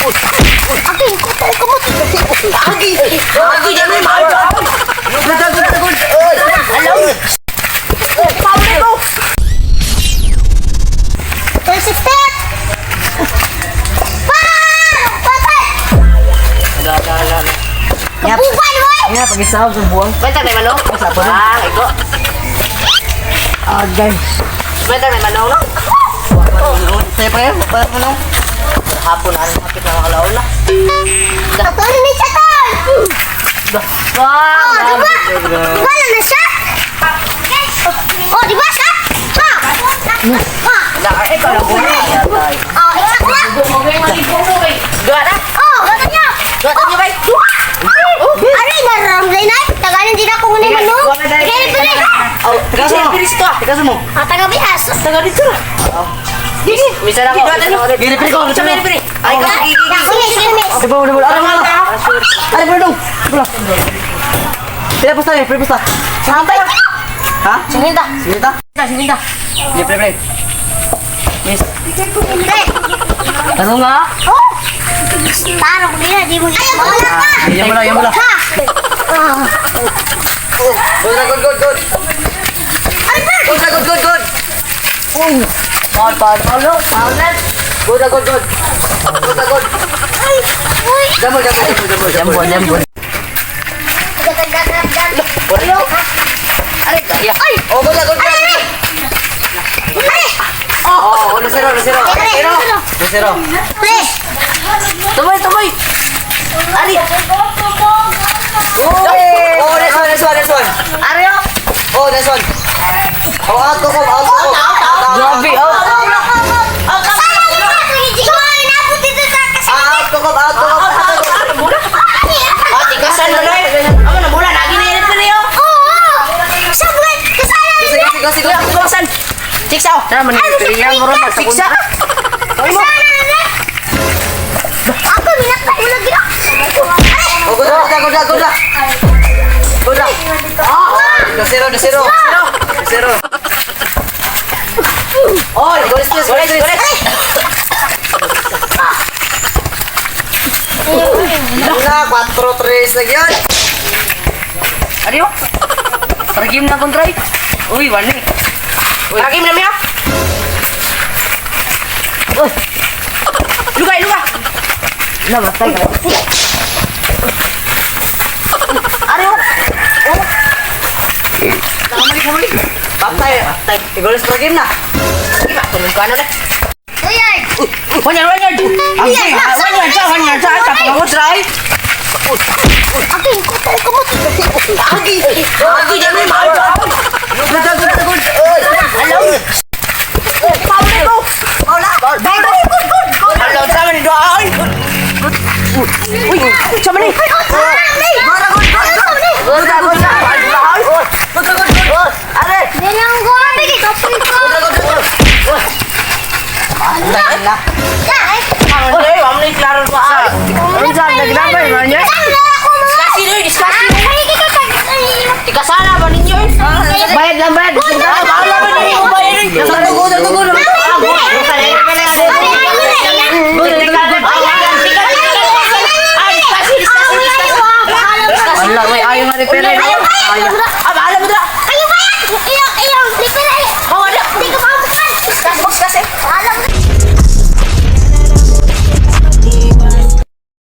Agi, kuto ka mo. Agi! Agi, dyan mo yung mahal. Good, good, good, good. Alam! Pablo ko! First step. Pa! Patay! Kabuban, woy! Nga, pag-isahog sa buwang. Benta may manong? Ah, iko. Agay. Benta may manong, no? Sa'yo pa kayo? Para mo nung. Hapon na rin, hapit na makalaon na. Patuloy ni siya, tol! Wow! Oh, di ba? Di ba na siya? Oh, di ba siya? Ha! Ha! Ikaw lang ko. Oh, isak na! Dua na! Oh, gata niya! Dua na bay! Aray, naramday na! Tagalan din ako ngunay manong! Kaya pala! Oh, tigasan mo. Bilis to ah. Tigasan mo. Ah, taga bihas! Taga dito na. Misa na ako. Gini, pili ko. Sa meron pili. Ay, ka. Sige, sige, miss! Di ba, wala, wala. Ano, ano? Ano, wala, wala. Pila pusta, eh, pila pusta. Sabay! Ha? Singinta. Sige ta. Singinta. Sige, pre, pre. Miss. Hindi! Ano nga? Oh! Taro ko din na, di mo. Ay, wala ka! Yan mo lang, yan mo lang. Ha! Ah. Good, good, good, good. Ay, bird! Good, good, good, good. Boom. Foul, foul, foul, no? Foul na. Good, good, good. Good, good. Ay! Uy! Jambol, jambol, jambol, jambol, jambol. Gata, gata, gata. Aray, kaya. Ay! Oh, good, good, good. Ay! Oh, uno zero, uno zero. Ay, Zero. zero. Uno zero. Pre! Tumoy, tumoy. Ari. Oh, next one, next one, next one. Ari, oh. Oh, next one. Oh, out ko, out ko. Out, out. Grabe, oh. Sayang na! Sige, inabot dito sa kasi. Ah, out ko, out ko, out ko. Ah, tigasan mo na eh. Amo na mula, lagi na yun pili, oh. Oo! Sabay! Kasala Sige, sige, sige. Tigasan. Tiksa, oh. Tara, manipilihan mo ron, Tiksa. Kasala na! Ako, minakta ko lagi. Ay! Oh, good, good, good, good, good. Good. Ah, uno zero, uno zero. Uno zero. Oh, go, go, go, go. Una, 4, 3, lagi yun. Ari, oh. Paragim na akong try. Uy, wala eh. Paragim na miya. Uy. Lugay, lugay. Namatay ka. Ari, oh. Oh. Kamali, kamali. Patay. Patay. Igolis pa game na. Iba, tulog ka na na. Uyay! One yard, one yard. Ang Iya, One yard, sa, one yard, sa. Tapos ako try. Ate, kuto ka mo. Agi. Agi, dyan mo yung mahal. Good, good, good, good. Alam. Pablo ko. Good, good. Alam, sama ni doa. Ay. Uy, sama ni. Ay, oh, ay! Good, good, good. Good, good, good. Good, good, good. Are. Bilanggon! Kapoy ko! Good, good, good. Patay na. Ay! Ay,